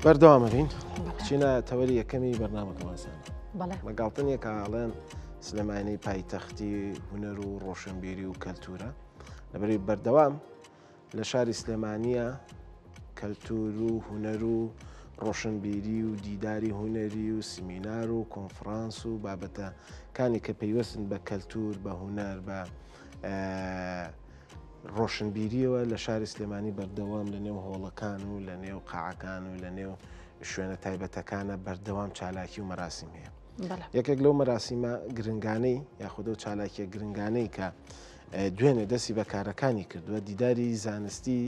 بەردەوامە بین چینە تەوەری یەکەمی بەرنامەکەمان سانە بەڵێ. مەگاڵتە نییە کە ئەڵێن سلێمانی پایتەختی هونەر و ڕۆشنبیری و کەلتورە لەبەری بەردەوام لە شاری سلێمانیە کەلتور و هونەر و ڕۆشنبیری و دیداری هونەری و سمینار و کۆنفرانس و بابەتەکانی کە پەیوەستن بە کەلتور بە هونەر بە ڕۆشنبیریەوە لە شاری سلێمانی بەردەوام لە نێو هۆڵەکان و لە نێو قاعەکان و لە نێو شوێنە تایبەتەکانە بەردەوام چالاکی و مەراسیم هەیە. یەکێک لەو مەراسیمە گرنگانەی یاخود ئەو چالاکیە گرنگانەی کە دوێنێ دەستی بە کارەکانی کردووە دیداری زانستی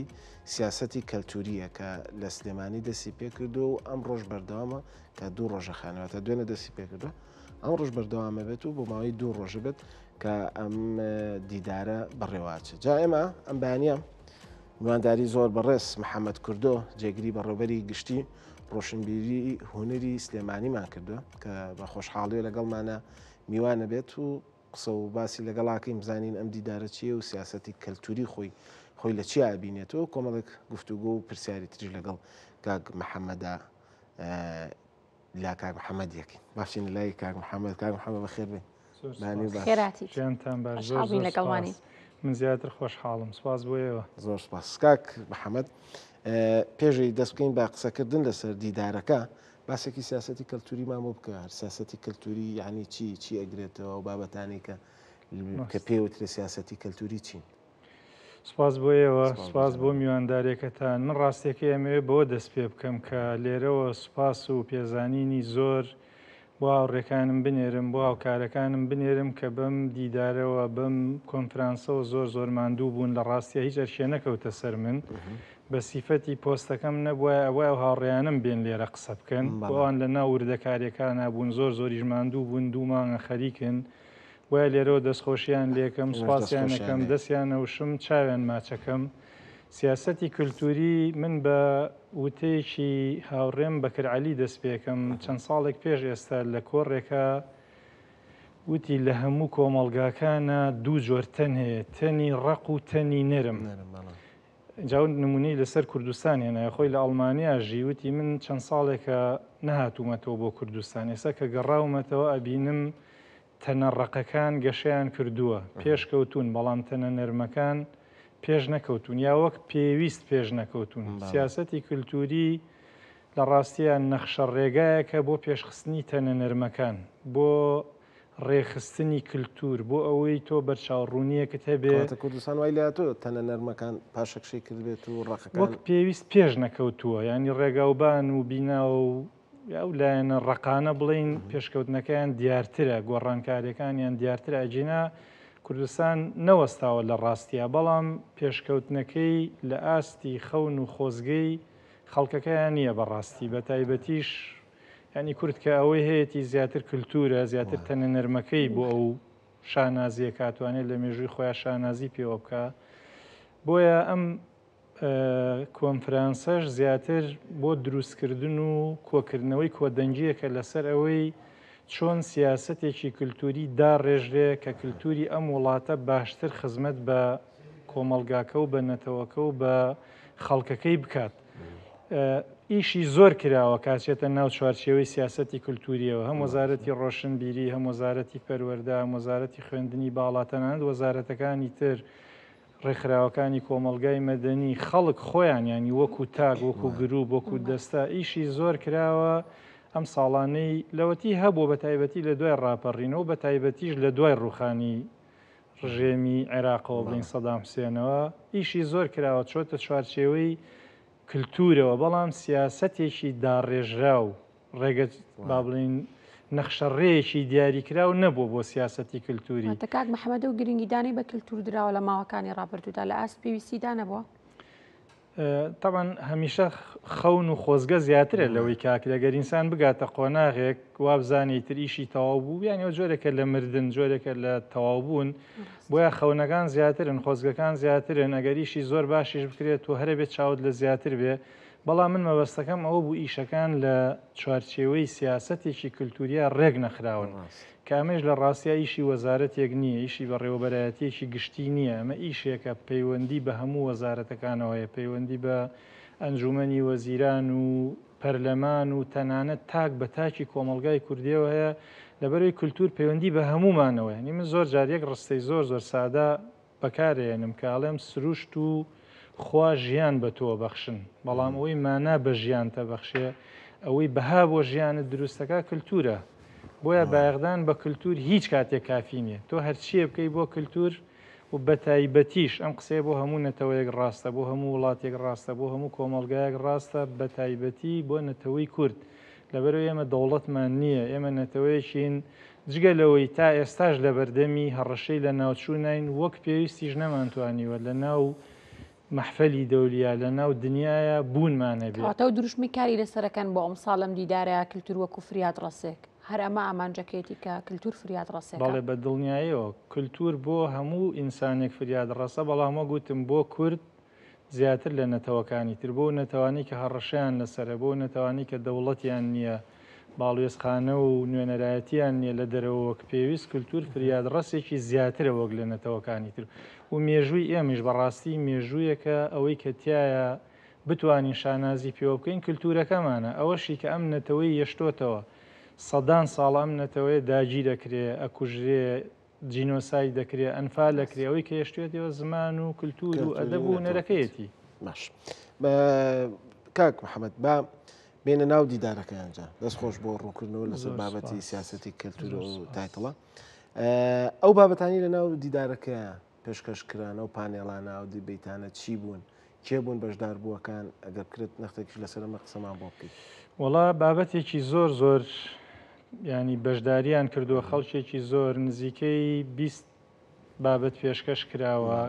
سیاسەتی کەلتوریە کە لە سلێمانی دەستی پێکردووە و ئەم ڕۆژ بەردەوامە کە دوو ڕۆژە خانەوەتە دوێنێ دەستی پێکردووە ئەم ڕۆژ بەردەوامە بێت و بۆ ماوەی دوو ڕۆژە بێت کە ئەم دیدارە بەڕێواچێت جا ئێمە ئەم بەیانە میوانداری زۆر بەڕێز محەممەد کوردۆ جێگری بەڕێوبەری گشتی ڕۆشنبیری هونەری سلێمانیمان کردووە کە بە خۆشحاڵیە لەگەڵمانە میوانە بێت و قسە و باسی لەگەڵاکەین بزانین ئەم دیدارە چییە و سیاسەتی کەلتوری خۆی خۆی لە چیا ئەبینێتەوە کۆمەڵێک گفتوگۆ و پرسیاری تریش لەگەڵ کاک محەممەدا لا کاک محەممەد یەکین باشین لای کاک محەممەد کاک محەممەد بەخێر بێن خێراتی ژیانتان باش زۆر زۆر لەگەڵمانی من زیاتر خۆشحاڵم سپاس بۆ ئێوە زۆر سپاس کاک محەممەد پێشی دەست بکەین بە قسەکردن لەسەر دیدارەکە باسێکی سیاستی کەلتوریمان بۆ بکە هەر سیاستی کەلتوری یعنی چی چی ئەگرێتەوە و بابەتانی کە کە پێوترێ سیاستی کەلتوری چین سپاس بۆ ئێوە سپاس بۆ میواندارێکەتان من ڕاستیەکەی ئەمەوێ بەوە دەست پێ بکەم کە لێرەوە سوپاس و پێزانینی زۆر بۆ هاوڕێکانم بنێرم بۆ هاوکارەکانم بنێرم کە بەم دیدارەوە بەم کۆنفرانسەوە زۆر زۆر ماندوو بوون لە ڕاستیا هیچ ئەرکێ نەکەوتە سەر من بە سیفەتی پۆستەکەم نەبوایە ئەبوایە ئەو هاوڕێیانەم بێن لێرە قسە بکەن بۆ ئەوان لە ناو وردەکاریەکانا بوون زۆر زۆریش ماندوو بوون دوو مانگە خەریکن بۆیە لێرەوە دەستخۆشیان لێکەم، سوپاسیان ئەکەم، دەستیان ئەوشم، چاویان ماچەکەم. سیاسەتی کولتووری من بە وتەیەکی هاوڕێم بەکر عەلی دەست پێکەم، چەند ساڵێک پێش ئێستا لە کۆڕێکا وتی لە هەموو کۆمەڵگاکانا دوو جۆر تەن هەیە، تەنی ڕەق و تەنی نەرم. جا نمونەی لەسەر کوردستان هێنایە خۆی لە ئەڵمانیا ژی وتی من چەند ساڵێکە نەهاتوومەتەوە بۆ کوردستان ئێستا کە گەڕاومەتەوە ئەبینم تەنە ڕەقەکان گەشەیان کردووە پێشکەوتوون بەڵام تەنە نەرمەکان پێش نەکەوتوون یا وەک پێویست پێش نەکەوتوون سیاسەتی کلتوری لە ڕاستیە نەخشە ڕێگایەکە بۆ پێشخستنی تەنە نەرمەکان بۆ ڕێکخستنی کلتور بۆ ئەوەی تۆ بەرچاوڕوونییەکت هەبێ. کەواتە کوردستان وای لێهاتووە تەنە نەرمەکان پاشەکشەی کردبێت و ڕەقەکان. وەک پێویست پێش نەکەوتووە، یانی ڕێگاوبان و بینا و ئەو لایەنە ڕەقانە بڵێین پێشکەوتنەکەیان دیارترە، گۆڕانکارییەکانیان دیارترە، ئەگینا کوردستان نەوەستاوە لە ڕاستیا، بەڵام پێشکەوتنەکەی لە ئاستی خەون و خۆزگەی خەڵکەکەیان نییە بە ڕاستی، بە تایبەتیش یانی کورد کە ئەوەی هەیەتی زیاتر کلتورە زیاتر تەنە نەرمەکەی بۆ ئەو شانازیە کاتوانێت لە مێژووی خۆیان شانازی پێوە بکە بۆیە ئەم کۆنفرانسەش زیاتر بۆ دروستکردن و کۆکردنەوەی کۆدەنگیەکە لەسەر ئەوەی چۆن سیاسەتێکی کللتوری داڕێژرێ کە کللتوری ئەم وڵاتە باشتر خزمەت بە کۆمەڵگاکە و بە نەتەوەکە و بە خەڵکەکەی بکات. ئیشی زۆر کراوە کاچێتە ناو چوارچێوەی سیاسەتی کولتوریەوە هەم وەزارەتی ڕۆشنبیری هەم وەزارەتی پەروەردە هەم وەزارەتی خوێندنی باڵا تەنانەت وەزارەتەکانی تر ڕێکخراوەکانی کۆمەڵگای مەدەنی خەڵک خۆیان ینی وەکو تاک وەکو گروپ وەکو دەستە ئیشی زۆر کراوە ئەم ساڵانەی لەوەتی هەبوو بە تایبەتی لە دوای ڕاپەڕینەوە بە تایبەتیش لە دوای ڕوخانی ڕژێمی عێراقەوە بڵین سەدام حوسێنەوە ئیشی زۆر کراوە چۆتە چوارچێوەی کلتورەوە بەڵام سیاسەتێکی داڕێژراو ڕێگە با بڵین نەخشە ڕێیەکی دیاریکراو نەبوو بۆ سیاسەتی کلتوری. واتە کاک محەمەد ئەو گرنگیدانەی بە کلتور دراوە لە ماوەکانی ڕابردوودا لە ئاست پێویستیدا نەبووە؟ تەبعەن هەمیشە خەون و خۆزگە زیاترە لەوەی کاکرێ گەر ئینسان بگاتە قۆناغێک وابزانێ تر ئیشی تەواو بوو یانی ئەو جۆرێکە لە مردن جۆرێکە لە تەواو بوون بۆیە خەونەکان زیاترن خۆزگەکان زیاترن ئەگەر ئیشی زۆر باشیش بکرێت تۆ هەرە بێت چاوت لە زیاتر بێ بەڵام من مەبەستەکەم ئەوە بوو ئیشەکان لە چوارچێوەی سیاسەتێکی کللتوریا ڕێک نەخراون کە ئەمەیش لە ڕاستیا ئیشی وەزارەتێک نییە، ئیشی بەڕێوەبەرایەتییەکی گشتی نییە، ئەمە ئیشێکە پەیوەندی بە هەموو وەزارەتەکانەوە هەیە، پەیوەندی بە ئەنجوومەنی وەزیران و پەرلەمان و تەنانەت تاک بە تاکی کۆمەڵگای کوردیەوە هەیە، لەبەرئەوەی کولتوور پەیوەندی بە هەموومانەوە هەیە. من زۆر جار یەک ڕستەی زۆر زۆر سادە بەکارئەیەنم کە ئەڵێم سروشت و خوا ژیان بە تۆ بەخشن، بەڵام ئەوەی مانا بە ژیانتە بەخشێ، ئەوەی بەها بۆ ژیانت دروستەکا کلتورە. بۆیە بایەخدان بە کلتور هیچ کاتێک کافی نیە. تۆ هەرچیە بکەی بۆ کلتور و بەتایبەتیش، ئەم قسەیە بۆ هەموو نەتەوەیەک ڕاستە، بۆ هەموو وڵاتێک ڕاستە، بۆ هەموو کۆمەڵگایەک ڕاستە، بەتایبەتی بۆ نەتەوەی کورد. لەبەرئەوەی ئێمە دەوڵەتمان نییە، ئێمە نەتەوەیەکین جگە لەوەی تا ئێستاش لەبەردەمی هەڕەشەی لەناوچووناین، وەک پێویستیش نەمانتوانیوە لەناو مەحفەلی دەولیا، لەناو دنیایا بوونمان هەبێ. کەواتە ئەو دروشمەی کاری لەسەرەکەن بۆ ئەمساڵ لەم دیدارەیا کلتور وەکو فریادڕەسێک، هەر ئەمە ئامانجەکەیەتی کە کلتور فریادڕەسێکە؟ بەڵێ بە دڵنیایەوە کلتور بۆ هەموو ئینسانێک فریادڕەسە، بەڵام وەک وتم بۆ کورد زیاتر لە نەتەوەکانی تر، بۆ نەتەوانەی کە هەڕەشەیان لەسەرە، بۆ نەتەوانەی کە دەوڵەتیان نییە، باڵوێزخانە و نوێنەرایەتیان نییە لە دەرەوە وەک پێویست، کولتوور فریادڕەسێکی زیاترە وەک لە نەتەوەکانی تر و مێژووی ئێمەیش بەڕاستی مێژوویەکە ئەوەی کە تیایا بتوانین شانازی پێوە بکەین کولتوورەکەمانە، ئەوەشی کە ئەم نەتەوەی یەشتۆتەوە سەدان ساڵە ئەم نەتەوەیە داگیرەکرێ، ئەکوژرێ، جینۆساید دەکرێ، ئەنفال دەکرێ، ئەوەی کە هێشتوێتەوە زمان و کلتور و ئەدەب و هونەرەکەیەتی. باش کاک محەممەد با بێنە ناو دیدارەکەیان جا دەست خۆش بۆ ڕوونکردنەوە لەسەر بابەتی سیاستی کەلتور و title ە ئەو بابەتانی لە ناو دیدارەکەیان پێشکەش کران ئەو پانێڵانە ئەو debate انە چی بوون کێ بوون بەشداربووەکان ئەگەر بکرێت نەختێکیش لەسەر ئەمە قسەمان بۆ بکەیت. وەڵا بابەتێکی زۆر زۆر ینی بەشداریان کردووە خەڵکێکی زۆر نزیکەی 20 بابەت پێشکەش کراوە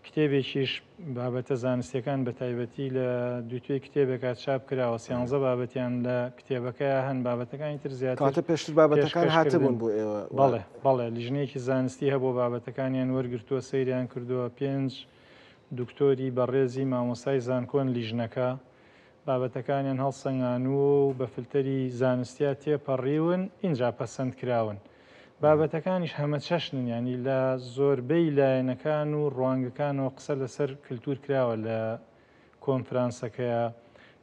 کتێبێکیش بابەتە زانستیەکان بە تایبەتی لە دووتوێی کتێبێکا چاپ کراوە سیانزە بابەتیان لە کتێبەکەیا هەن بابەتەکانی تر زیاتر کەواتە پێشتر بابەتەکان پێشکەش هاتبوون کردن. بۆ ئێوە و بەڵێ بەڵێ لیژنەیەکی زانستی هەبوو بابەتەکانیان وەرگرتووە سەیریان کردووە پێنج دکتۆری بەڕێزی مامۆستای زانکۆن لیژنەکە بابەتەکانیان هەڵسەنگانووە و بە فلتەری زانستیا تێپەڕیون ئینجا پەسەند کراون. بابەتەکانیش هەمەچەشنن یانی لە زۆربەی لایەنەکان و ڕوانگەکانەوە قسە لەسەر کلتور کراوە لە کۆنفرانسەکەیا.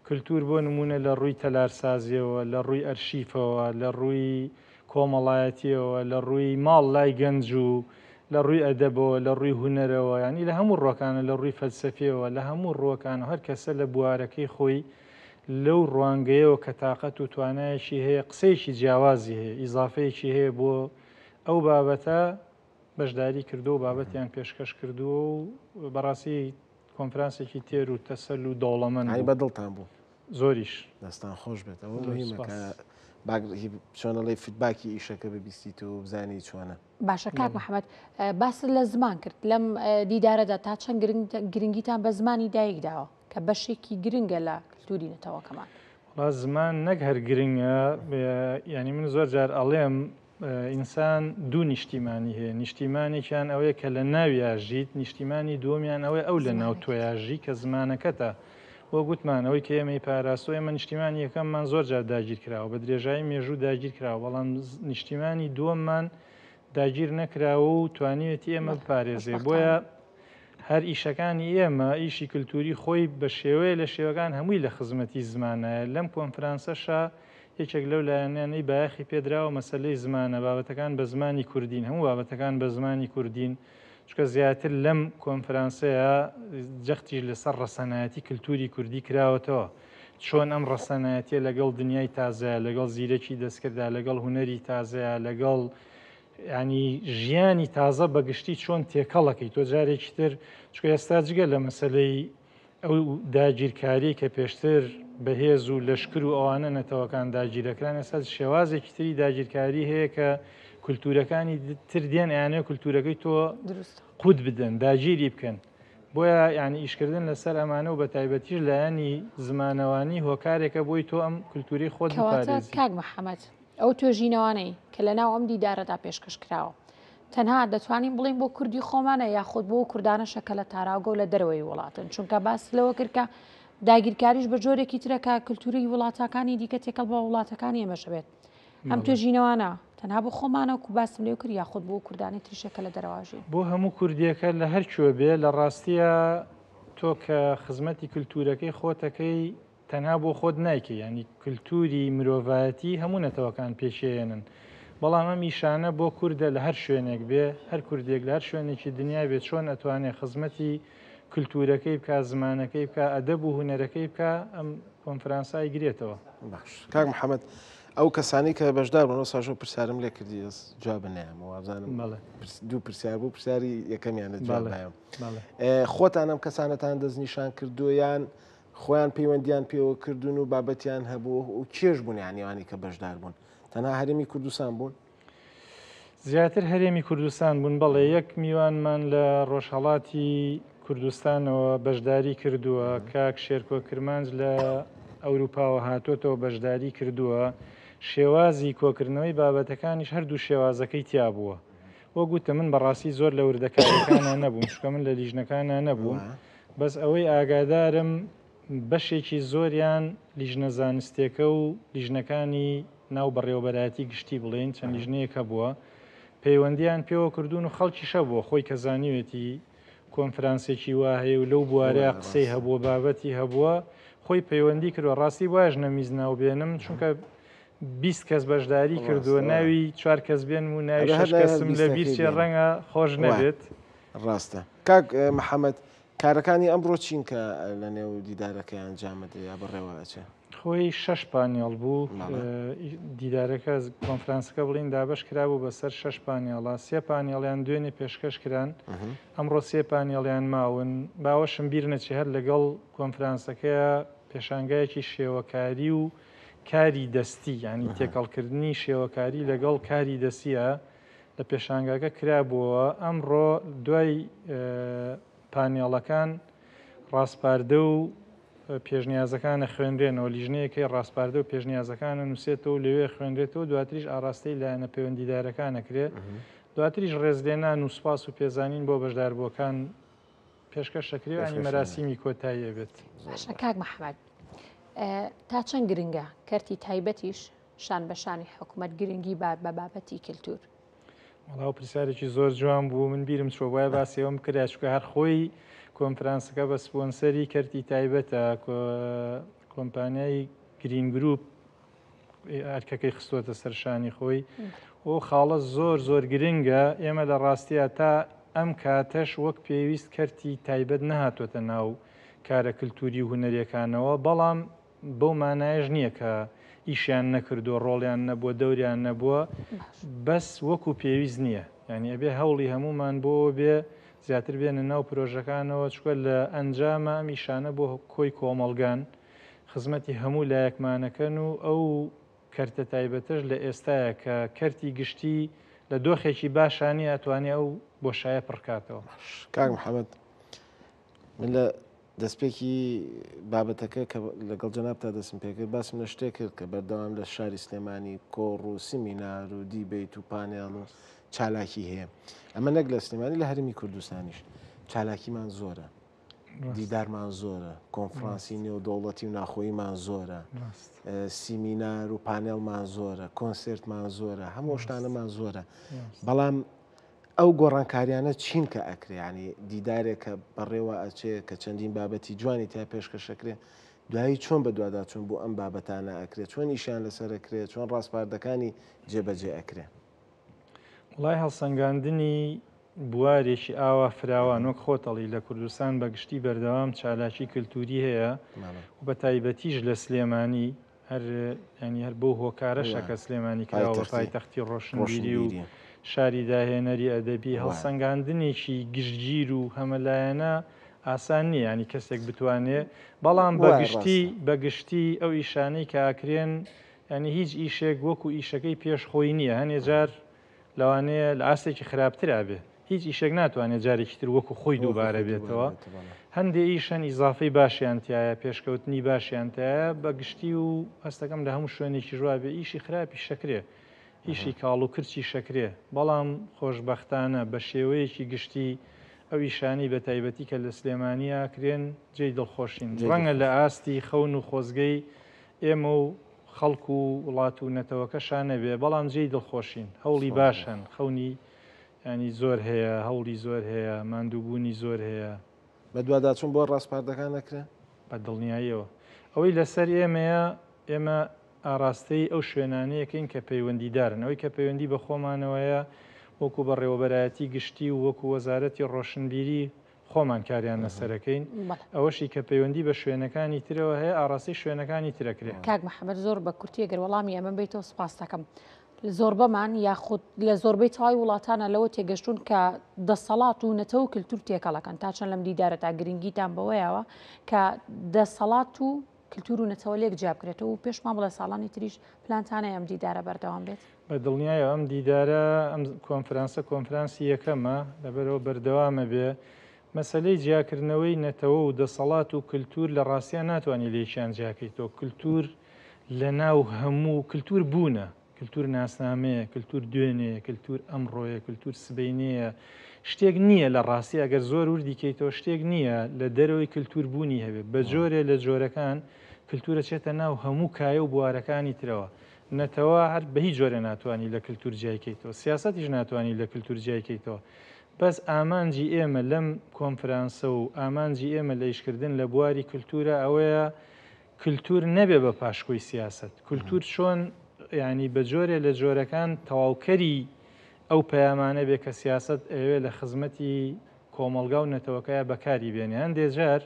کلتور بۆ نموونە لە ڕووی تەلارسازیەوە، لە ڕووی ئەرشیفەوە، لە ڕووی کۆمەڵایەتیەوە، لە ڕووی ماڵ لای گەنج و لە ڕووی ئەدەبەوە، لە ڕووی هونەرەوە، یانی لە هەموو ڕووەکانە، لە ڕووی فەلسەفیەوە، لە هەموو ڕووەکانەوە هەر کەسە لە بوارەکەی خۆی لەو ڕوانگەیەوە کە تاقەت و توانایەکی هەیە قسەیەکی جیاوازی هەیە، ئیزافەیەکی هەیە بۆ ئەو بابەتە بەشداری کردووە و بابەتیان پێشکەش کردووە و بەڕاستی کۆنفرانسێکی تێر و تەسەل و دەوڵەمەند بوو. بە دڵتان بوو؟ زۆریش. دەستان خۆش بێت. ئەوە مهمە کە چۆنەڵی feedback ی ئیشەکە ببیستیت و بزانی چۆنە. باشە کاک محەممەد باست لە زمان کرد لەم دیدارەدا تا چەند گرنگیتان بە زمانی دایک داوە کە بەشێکی گرنگە لە کلتوری نەتەوەکەمان؟ وەڵا زمان نەک هەر گرنگە یعنی من زۆر جار ئەڵێم ئینسان دوو نیشتیمانی هەیە نیشتیمانێکیان ئەوەیە کە لە ناویا ژیت نیشتیمانی دووەمیان ئەوەیە ئەو لە ناو تۆیا ژی کە زمانەکەتە وەک گوتمان ئەوەی کە ئێمەی پاراستووە ئێمە نیشتیمانی یەکەممان زۆر جار داگیر کراوە بە درێژایی مێژوو داگیر کراوە بەڵام نیشتیمانی دووەممان داگیر نەکراوە و توانیوێتی ئێمە بپارێزێ بۆیە هەر ئیشەکانی ئێمە ئیشی کلتوری خۆی بە شێوەیە لە شێوەکان هەمووی لە خزمەتی زمانایە لەم کۆنفرانسەشا یەکێک لەو لایەنانەی بایەخی پێدراوە مەسەلەی زمانە بابەتەکان بە زمانی کوردین هەموو بابەتەکان بە زمانی کوردین چونکە زیاتر لەم کۆنفرانسەیە جەختیش لەسەر ڕەسەنایەتی کلتوری کوردی کراوەتەوە چۆن ئەم ڕەسەنایەتیە لەگەڵ دنیای تازەیە لەگەڵ زیرەکی دەستکردا لەگەڵ هونەری تازەیە لەگەڵ ینی ژیانی تازە بەگشتی چۆن تێکەڵەکەی تۆ جارێکی تر چکە ئێستا جگە لە مەسلەی ئەو داگیرکاریەی کە پێشتر بە هێز و لەشکر و ئەوانە نەتەوەکان داگیرەکران ئێستا شێوازێکی تری داگیرکاری هەیە کە کولتوورەکانی تر دێن ئەیانەوێ کولتوورەکەی تۆ قوت بدەن داگیری بکەن بۆیە یعنی ئیشکردن لەسەر ئەمانە و بە تایبەتیش لایەنی زمانەوانی هۆکارێکە بۆی تۆ ئەم کولتوری خۆت بپارێزی. کاک محەممەد ئەو توێژینەوانەی کە لە ناو ئەم دیدارەدا پێشکەش کراوە تەنها دەتوانین بڵێین بۆ کوردی خۆمانە یاخود بۆ کوردانەشە کە لە تاراوگە و لە دەرەوەی وڵاتن چونکە باس لەوە کرد کە داگیرکاریش بە جۆرێکی ترە کە کللتوری وڵاتەکانی دیکە تێکەڵ بە وڵاتەکانی ئێمەش بێت ئەم توێژینەوانە تەنها بۆ خۆمانە و باسم لێو کرد یاخود بۆ کوردانی تریشە کە لە دەرەواژین بۆ هەموو کوردیەکە لە هەر کوێ بێ لە ڕاستیە. تۆ کە خزمەتی کللتورەکەی خۆتەکەی تەنها بۆ خۆت نایکەی یانی کلتوری مرۆڤایەتی هەموو نەتەوەکان پێکێنن بەڵام ئەم ئیشانە بۆ کوردە لە هەر شوێنێک بێ هەر کوردێک لە هەر شوێنێکی دنیا بێ چۆن ئەتوانێ خزمەتی کلتورەکەی بکا زمانەکەی بکا ئەدەب و هونەرەکەی بکا ئەم کۆنفرانسە ئەیگرێتەوە. باش کاک محەمەد ئەو کەسانی کە بەشدار بوون ئەوساش ئەو پرسیارم لێ کردی ئەس جواب نەیامەوە وابزانم بەڵێ. دوو پرسیار بوو پرسیاری یەکەمیان لە جواب بەڵێ. مایەوە. بەڵێ. خۆتان ئەم کەسانەتان دەستنیشان کردووە یان خۆیان پەیوەندیان پێوە کردوون و بابەتیان هەبوو و کێش بوون یانی ئەوانەی کە بەشدار بوون تەنها هەرێمی کوردستان بوون؟ زیاتر هەرێمی کوردستان بوون بەڵێ یەک میوانمان لە ڕۆژهەڵاتی کوردستانەوە بەشداری کردووە کاک شێرکۆ کرمانج لە ئەوروپاوە هاتۆتەوە بەشداری کردووە شێوازی کۆکردنەوەی بابەتەکانیش هەردوو شێوازەکەی تیا بووە وەک وتم من بەڕاستی زۆر لە وردەکاریەکانە نەبووم چونکە من لە لیژنەکانە نەبووم بەس ئەوەی ئاگادارم بەشێکی زۆریان لیژنە زانستێکە و لیژنەکانی ناو بەڕێوەبەرایەتی گشتی بڵێین چەند لیژنەیەک هەبووە پەیوەندیان پێوە کردوون و خەڵکیش هەبووە خۆی کە زانیوێتی کۆنفرانسێکی وا هەیە و لەو بوارەیە قسەی هەبووە بابەتی هەبووە خۆی پەیوەندی کردووە ڕاستی وایش نەمیز ناو بێنم چونکە 20 کەس بەشداری کردووە ناوی چوار کەس بێنم و ناوی شەش کەسم لە بیر چێ ڕەنگە خۆش نەبێت. ڕاستە کاک محەممەد کارەکانی ئەمڕۆ چین کە لە نێو دیدارەکەی ئەنجام ئەدرێ یا بەڕێوە ئەچێ؟ خۆی شەش پانێڵ بوو دیدارەکە کۆنفرانسەکە بڵین دابەش کرابوو بەسەر شەش پانێڵا سێ پانێڵیان دوێنێ پێشکەش کران ئەمڕۆ سێ پانێڵیان ماون باوەشم بیر نەچێ هەر لەگەڵ کۆنفرانسەکەیە پێشانگایەکی شێوەکاری و کاری دەستی ینی تێکەڵکردنی شێوەکاری لەگەڵ کاری دەستیە لە پێشانگاکە کرابووەوە، ئەمڕۆ دوای پانێڵەکان ڕاسپاردە و پێشنیازەکان ئەخوێنرێنەوە، لیژنەیەک هەیە ڕاسپاردە و پێشنیازەکان ئەنووسێتەوە و لەوێ ئەخوێنرێتەوە، دواتریش ئاڕاستەی لایەنە پەیوەندیدارەکان ئەکرێ، دواتریش ڕێزلێنان و سوپاس و پێزانین بۆ بەشداربووەکان پێشکەش ئەکرێ و یانی مەراسیمی کۆتایی ئەبێت. باشە کاک محەمەد، تا چەند گرنگە کەرتی تایبەتیش شان بە شانی حکومەت گرنگی بات بە بابەتی کلتور؟ وەڵا ئەو پرسیارێکی زۆر جوان بوو من بیرم چووە وایە باسی ئەوەم بکرا چونکە هەر خۆی کۆنفرانسەکە بە سپۆنسەری کەرتی تایبەتە کۆمپانیای گرین گروپ ئەرکەکەی خستووەتە سەر شانی خۆی ئەو خاڵە زۆر زۆر گرنگە ئێمە لە ڕاستیە تا ئەم کاتەش وەک پێویست کەرتی تایبەت نەهاتووەتە ناو کارە کللتوری و هونەریەکانەوە بەڵام بەو مانایەش نییە کە ئیشیان نەکردووە، ڕۆڵیان نەبووە، دەوریان نەبووە، بەس وەکو پێویست نییە. یانی ئەبێ هەوڵی هەموومان بۆوە بێ زیاتر بێنە ناو پرۆژەکانەوە، چونکە لە ئەنجاما ئەم ئیشانە بۆ کۆی کۆمەڵگان، خزمەتی هەموو لایەکمانەکەن و ئەو کەرتە تایبەتەش لە ئێستایا کە کەرتی گشتی لە دۆخێکی باشا نییە ئەتوانێ ئەو بۆشایە پڕکاتەوە. کاک محەمەد من لە دەستپێکی بابەتەکە کە لەگەڵ جەنابتا دەستم پێکرد باسم لە شتێک کرد کە بەردەوام لە شاری سلێمانی کۆڕ و سیمینار و دیبەیت و پانێڵ و چالاکی هەیە ئەمە نەک لە سلێمانی لە هەرمی کوردستانیش چالاکیمان زۆرە دیدارمان زۆرە کۆنفرانسی نێودەوڵەتی و ناخۆییمان زۆرە سیمینار و پانێڵمان زۆرە کۆنسێرتمان زۆرە هەموو شتانەمان زۆرە بەڵام ئەو گۆڕانکاریانە چین کە ئەکرێ یانی دیدارێک کە بەڕێوە ئەچێ کە چەندین بابەتی جوانی تیا پێشکەش ئەکرێ دوایی چۆن بەدواداچوون بۆ ئەم بابەتانە ئەکرێ چۆن ئیشیان لەسەر ئەکرێ چۆن ڕاسپاردەکانی جێبەجێ ئەکرێ؟ وڵای هەڵسەنگاندنی بوارێکی ئاوا فراوان وەک خۆت ئەڵی لە کوردستان بە گشتی بەردەوام چالاکی کلتوری هەیە و بە تایبەتیش لە سلێمانی هەر یانی هەر بەو هۆکارەشە کە سلێمانی کراوە بە پایتەختی ڕۆشنبیری و شاری داهێنەری ئەدەبی هەڵسەنگاندنێکی گشتگیر و هەمەلایەنە ئاسان نییە ینی کەسێک بتوانێ بەڵام بەگشتی بەگشتی ئەو ئیشانەی کە ئاکرێن ینی هیچ ئیشێک وەکو ئیشەکەی پێش خۆی نییە هەنێ جار لەوانەیە لە ئاستێکی خراپترا بێ. هیچ ئیشێک ناتوانێت جارێکی تر وەکو خۆی دووبارە بێتەوە. هەندێ ئیش هەن ئیزافەی باشیان تیایە، پێشکەوتنی باشیان تیایە بە گشتی و هەستەکەم لە هەموو شوێنێکیش وا بێ ئیشی خراپیش ئەکرێ، ئیشی کاڵ و کرچیش ئەکرێ، بەڵام خۆشبەختانە بە شێوەیەکی گشتی ئەو ئیشانەی بە تایبەتی کە لە سلێمانی ئەکرێن جێی دڵخۆشین. ڕەنگە لە ئاستی خەون و خۆزگەی ئێمە و خەڵک و وڵات و نەتەوەکەشا نەبێ بەڵام جێی دڵخۆشین هەوڵی باش هەن خەونی ینی زۆر هەیە هەوڵی زۆر هەیە ماندووبوونی زۆر هەیە. بەدواداچوون بۆ ڕاسپاردەکان نەکرێ؟ بە دڵنیاییەوە. ئەوەی لەسەر ئێمەیە، ئێمە ئاراستەی ئەو شوێنانەیەکەین کە پەیوەندیدارن. ئەوەی کە پەیوەندی بە خۆمانەوەیە، وەکو بەڕێوەبەرایەتی گشتی و وەکو وەزارەتی ڕۆشنبیری خۆمان کاریان لەسەرەکەین. ئەوەشی کە پەیوەندی بە شوێنەکانی ترەوە هەیە، ئاراستەی شوێنەکانی ترەکرێ. کاک محەمەد زۆر بە کورتی ئەگەر وەڵامی ئەمە بەیتەوە سوپاستەکەم. زۆربەمان یاخود لە زۆربەی تەواوی وڵاتانە لەوە تێگەشتوون کە دەسەڵات و نەتەوە و کلتور تێکەڵەکەن تا چەند لەم دیدارەتا گرنگیتان بەوەیەوە کە دەسەڵات و کلتور و نەتەوە لێک جیا بکرێتەوە و پێشمان بڵێ ساڵانی تریش پلانتانەیە ئەم دیدارە بەردەوام بێت؟ بە دڵنیایەوە ئەم دیدارە ئەم کۆنفرانسە کۆنفرانسی یەکەمە لەبەرەوە بەردەوامە بێ مەسەلەی جیاکردنەوەی نەتەوە و دەسەڵات و کلتور لە ڕاستیا ناتوانی لێکیان جیاکەیتەوە کلتور لە ناو هەموو کلتور بوونە کلتور ناسنامەیە کلتور دوێنێیە کلتور ئەمڕۆیە کلتور سبەینێیە شتێک نییە لە ڕاستی ئەگەر زۆر وردی کەیتەوە شتێک نییە لە دەرەوەی کلتور بوونی هەبێ بە جۆرێ لە جۆرەکان کلتورە چێتە ناو هەموو کایە و بوارەکانی ترەوە نەتەوە هەر بە هیچ جۆرێ ناتوانانی لە کلتور جیای کەیتەوە سیاسەتیش ناتوانانی لە کلتور جیای کەیتەوە بەس ئامانجی ئێمە لەم کۆنفرانسە و ئامانجی ئێمە لە ئیشکردن لە بواری کلتورە ئەوەیە کلتور نەبێ بە پاشکۆی سیاسەت. کلتور چۆن یانی بە جۆرێ لە جۆرەکان تەواوکەری ئەو پەیامانە بێ کە سیاسەت ئەیەوێ لە خزمەتی کۆمەڵگا و نەتەوەکەیا بەکاری بێنێ. هەندێ جار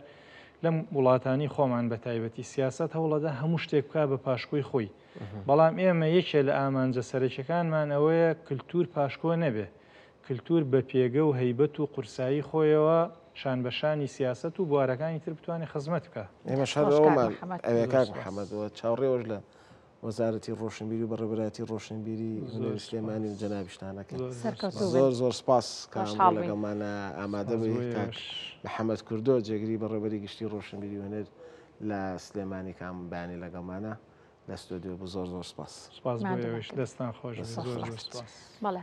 لەم وڵاتانی خۆمان بە تایبەتی سیاسەت هەوڵەدا هەموو شتێک بکا بە پاشکۆی خۆی. بەڵام ئێمە یەکێ لە ئامانجە سەرەکیەکانمان ئەوەیە کلتور پاشکۆ نەبێ. کلتور بە پێگە و هەیبەت و قورسایی خۆیەوە شان بە شانی سیاسەت و بوارەکانی تر بتوانێ خزمەت بکا. ئێمەش هەر ئەوەمان ئەوێ کاک محەمەد و چاوەڕێوەش لە وەزارەتی ڕۆشنبیری و بەڕێوەبەرایەتی ڕۆشنبیری هونەری سلێمانی و جەنابیشتان ئەکەین. زۆر زۆر سپاس کە ئەمڕۆ لەگەڵمانە ئامادە بووی کاک محەمەد کوردۆ جێگری بەڕێوەبەری گشتی ڕۆشنبیری و هونەر لە سلێمانی کە ئەم بەیانی لەگەڵمانە لە ستۆدیۆ بوو زۆر زۆر سپاس. سپاس بۆ ئێوەش دەستان خۆش بێ زۆر زۆر سپاس. بەڵێ.